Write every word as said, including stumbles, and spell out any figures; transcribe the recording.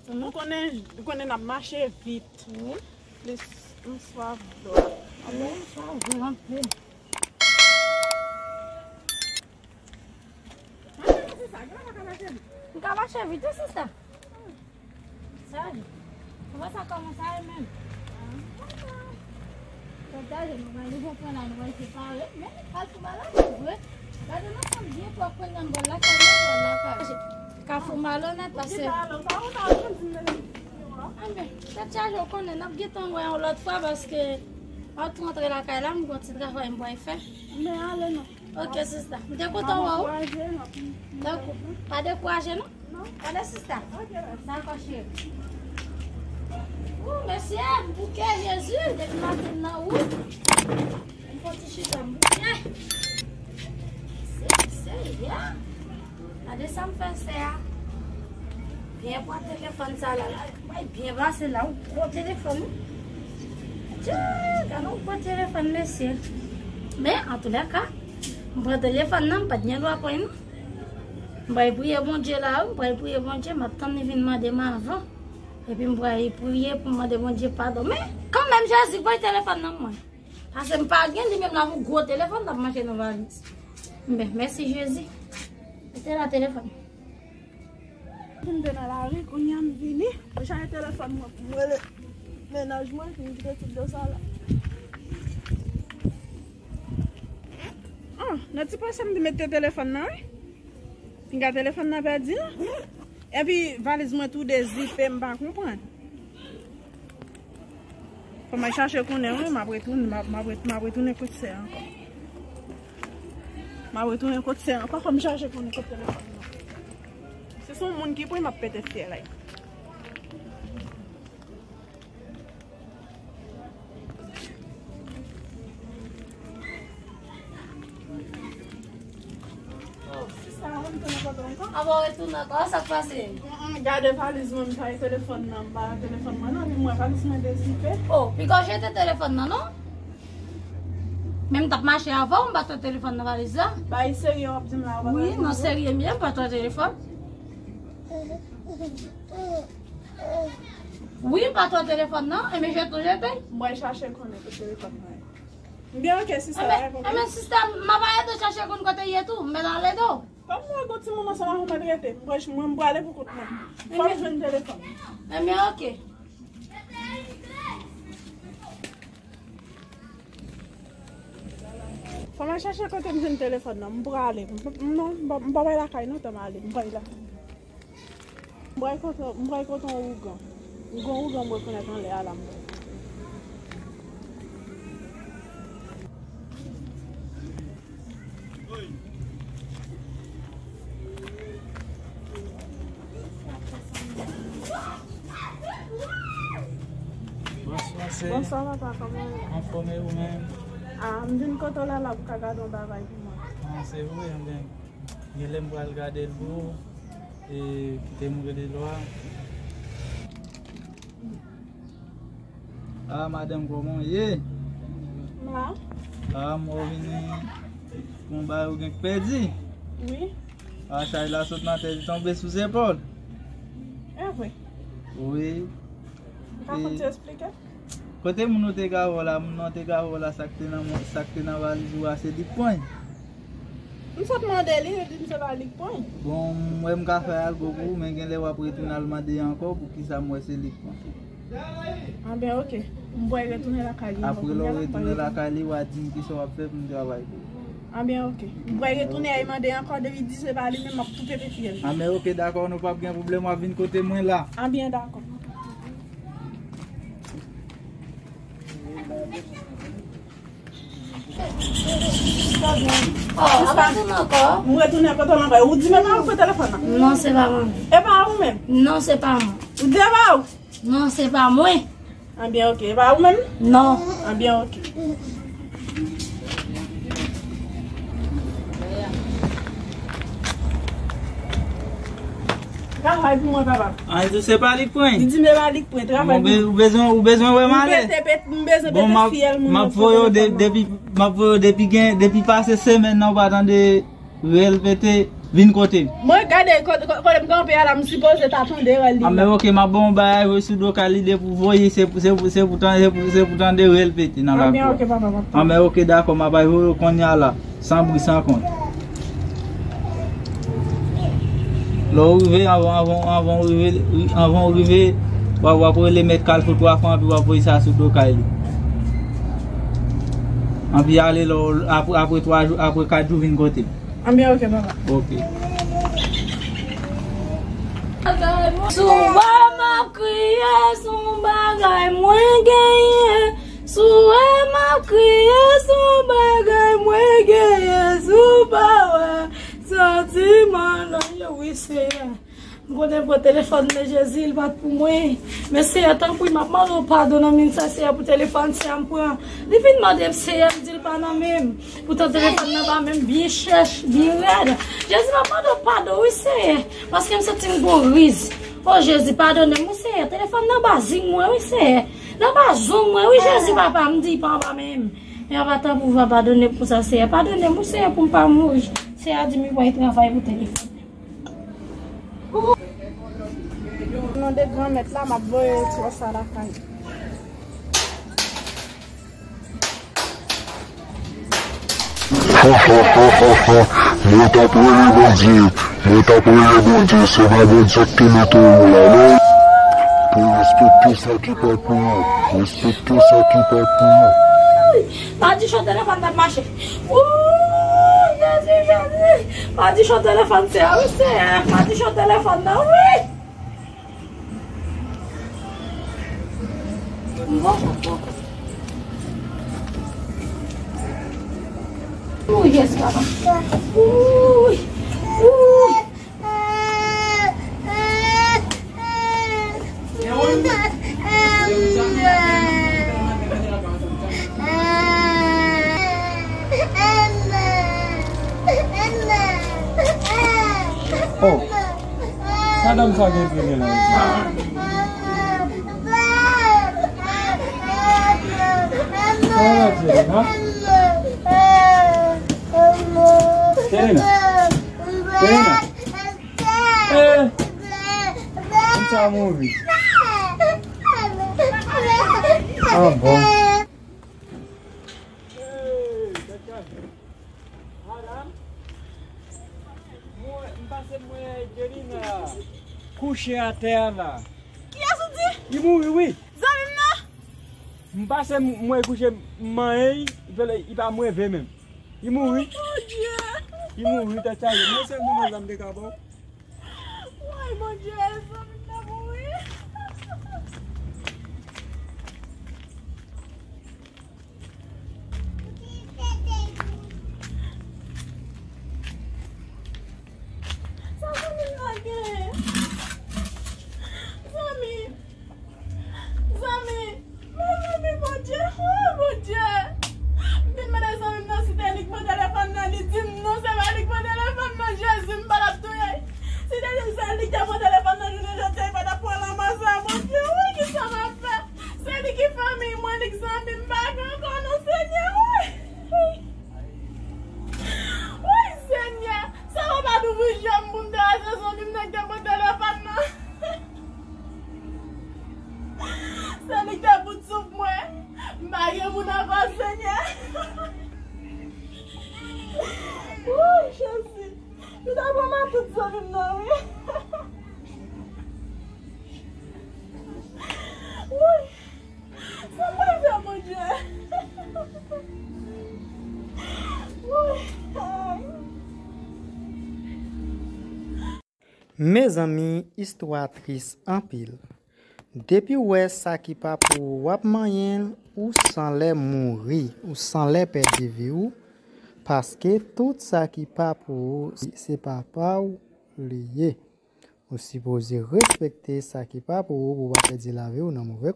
Ou konnen, ou konnen n ap mache vit. Wi. Plis m swaf dlo. A bon, m swaf vre anpil. Mache vit, sista. Gen lè pa ka mache vit. M ka mache vit, wi, sista. Sa di. Kòman sa kòmanse a menm? Kòm ta di, nou pral rive pran la, nou pral separe. Men, Kafou Malonèt, vre. Gade nan fanm byen pwòp, pran nan bò lakay, nan bò lakay. Kafou Malonèt, pase. Anben, tèt chaje, w konnen, n ap gentan wè yon lòt fwa, paske m ap tou rantre lakay la, m gon ti travay m pral fè. Men ale non. Ok, sista. M te kontan wè w. Dakò. Pa dekouraje, non. Tande, sista. Dakò, cheri. Ou, mesye, m bouke, Jezi, depi maten nan wout. M fè ti chita, m bouke. Se, se, ya. Gade sa m fè sè a. Byen pran telefòn sa la, la. Bay byen pase la, yon gwo telefòn, wi. Tchè, gade yon gwo telefòn, mesye. Men, antoulèka, m pran telefòn nan, m pa t gen dwa pran l, non. M pral priye Bondye la, wi, m pral priye Bondye, m ap tann li vin mande m avan. Epi m pral priye pou m mande Bondye padon. Men, kanmenm, Jezi, voye telefòn nan mwen. Paske m pa gen li menm la, yon gwo telefòn t ap mache nan valiz. Ben, mèsi Jezi. Mete la telefòn. M te nan lari, kounye a m vini, m chaje telefòn mwen pou m rele mennaj mwen, pou m kite tout do sa la. Ah, nan ti pase m te mete telefòn nan, wi. Pinga telefòn nan pèdi, non? Epi valiz mwen tou dezipe, m pa konprann. Fò m al chache konnen, wi, m ap retounen, m ap, m ap ret-, m ap retounen kot sè ankò. M ap retounen kot sè ankò, fò m chache konnen kot telefòn nan. Si se yon moun ki pran, m ap pete fyèl la. Sista, ou retounen kote w ankò? Avan w retounen ankò, sa k pase? Mm, mm, gade valiz mwen, m pa gen telefòn nan, m pa gen telefòn mwen non, epi m wè valiz mwen dezipe. Oh, piga w jete telefòn nan, non? Men m t ap mache avan w, m pa t wè telefòn nan valiz la. Bay serye w ap di m la, ou pa t wè telefòn? Wi, nan serye m ye, m pa t wè telefòn. Wi, m pa t wè telefòn nan, enben jete w jete. M pral chache konnen kote telefòn nan ye. Byen, ok, sista, pa gen pwoblèm. Enben, sista, m ap ede w chache konn kote l ye tou, m mèt ale ede w. Kòm m wè gon timoun ansanm avè w, m mèt rete. M pral, mwen, m prale pou kont mwen. Fò m jwenn telefòn. Enben, ok. Fò m al chache kote m jwenn telefòn nan. M prale. M, m, non, m pa, m pa pral lakay non, tan m ale. M pral la. M pral kote, m pral kote yon ougan. Yon ougan m rekonèt anlè a la m pral. Bonswa, sè. Bonswa, papa, kòman w ye? Anfòm, e ou menm? Ah, m vin kote w la, la pou ka gade yon bagay pou mwen. Ah, se vre, enben, gen lè m pral gade l pou ou. E, kite m rele lwa. Ah, madanm, kòman w ye? M la. Ah, m wè w vini pou yon bagay ou gen k pèdi. Wi. Ah, chay la sot nan tèt li tonbe sou zepòl. E vre? Wi. Ou ka fè yon ti eksplike? Kote moun ou te ka wè w la, moun nan te ka wè w la, sa k te nan, sa k te nan valiz ou a, se li k pran. M sot mande li, li di m se pa li k pran. Bon, m wè m ka fè algo pou ou, men gen lè w ap retounen al mande ankò, poukisa m wè se li k pran. Anben, ok. M pral retounen lakay li ankò. Apre lè w retounen lakay li, w a di m kisa w ap fè pou m travay pou ou. Anben, ok. M pral retounen al mande ankò, depi di se pa li menm, m ap tou pete fyèl. Anben, ok, dakò, nou p ap gen pwoblèm, w ap vin kote mwen la. Anben, dakò. Oh, ap retounen ankò? M retounen kote w la. Ou di men pa ou pran telefòn nan? Non, se pa mwen. E pa ou menm? Non, se pa mwen. Ou di e pa ou? Non, se pa mwen. Anben, ok. E pa ou menm? Non. Anben, ok. Travay pou mwen, papa. An, li di se pa li k pran. Li di se pa li k pran, travay pou mwen. Ou bezwen, ou bezwen wè m ale? M pete, pete, m bezwen pete fyèl moun nan pou pran telefòn nan. Bon, m ap voye w de-, depi, m ap voye w depi gen, depi pase semèn nan, ou pa tande rèl pete. Vin kote m. Mwen gade ko-, ko-, kote m kanpe a la, m sipoze ta tande rèl li. Anben, oke, m ap ba w yon bagay, voye sou do kay li, depi w voye, se pou, se pou, se pou tan-, se pou, se pou tande rèl pete nan lakou a. Anben, oke, papa, m ap tann. Anben, oke, dakò, m ap al voye w kounye a la, san bri, san kont. Lè w rive, anvan, anvan, anvan w rive, anvan w rive, w ap, w ap rele mèt kay fotografe an, epi w ap voye sa sou do kay li. Anpi ale lè w, apre, apre twa jou, apre kat jou, vin kote m. Anben, oke, papa. Oke. Sou w m ap kriye, sou bagay mwen genyen. Sou w m ap kriye, sou bagay mwen genyen. Sou pa wè santiman nan yo, wi, Seyè. M konnen pran telefòn nan Jezi, li pa t pou mwen. Men Seyè, tanpri, m ap mande w padon nan men sa, Seyè, pou telefòn sa m pran. Li vin mande m, Seyè, m di l pa nan men m. Poutan telefòn nan pa menm byen chèch, byen rèd. Jezi, m ap mande w padon, wi, Seyè. Paske m santi m gon riz. O Jezi, padone m, wi, Seyè. Telefòn nan pa zing mwen, wi, Seyè. Nan pa zong mwen, wi, Jezi, papa, m di pa anba men m. Men papa, tanpri, papa, padone m pou sa, Seyè. Padone m, wi, Seyè, pou m pa mouri. Seyè di m li pral travay pou telefòn. Nan de granmèt la, m ap voye twa sa lakay. Mwen t ap rele Bondye, mwen t ap rele Bondye, se pa Bondye k te mete w la, non. Pou respekte sa ki pa pou ou, respekte sa ki pa pou ou. Pa di chan telefòn nan ap mache. Ooh, Jezi, Jezi. Pa di chan telefòn se a, wi, Seyè. Pa di chan telefòn nan, wi. Ooh, yes, papa. Ooh, ooh. Oh, sa dam sa gen premye nan Selena. Selena. Eh! Konsa mouri. Ah bon. Kouche atè a la. Kiyès ou di? Li mouri, wi. Zanmi m nan? M pase, m wè kouche, m manyen, li pa move menm. Li mouri. Li mouri, tèt chaje. Mwen se moun sa m te ka ba w. Woy, Bondye, zanmi m nan mouri. Sa zanmi m nan gen? Zanmi. Zanmi, mezanmi, Bondye, oh, Bondye. M vin mande zanmi m nan si te li k pran telefòn nan, li di m non, se pa li k pran telefòn nan, Jezi, m pa t ap touye. Si te di se li k te pran telefòn nan jounen jodi a, li pa t ap pran lanmò sa, Bondye, wi, kisa m ap fè? Se li ki fanmi mwen, li k zanmi m, m pa gen ankò non, Senyè, wi. Wi, Senyè, sa pa pa t ouvri je m pou m te wè se zanmi m nan k te pran telefòn nan. Se li k te bout souf mwen. M pa gen moun ankò, Senyè. Wouy, Jezi. Yo ta pran matant zanmi m nan, wi. Wouy. Sa m pral fè, Bondye? Wouy. Ay. Mezanmi, istwa tris anpil. Depi w wè sa ki pa pou ou, w ap manyen l, ou sanlè mouri, ou sanlè pèdi vi w, paske tout sa ki pa pou ou, se pa pa w li ye. Ou sipoze respekte sa ki pa pou ou, pou w pa pèdi lavi w nan move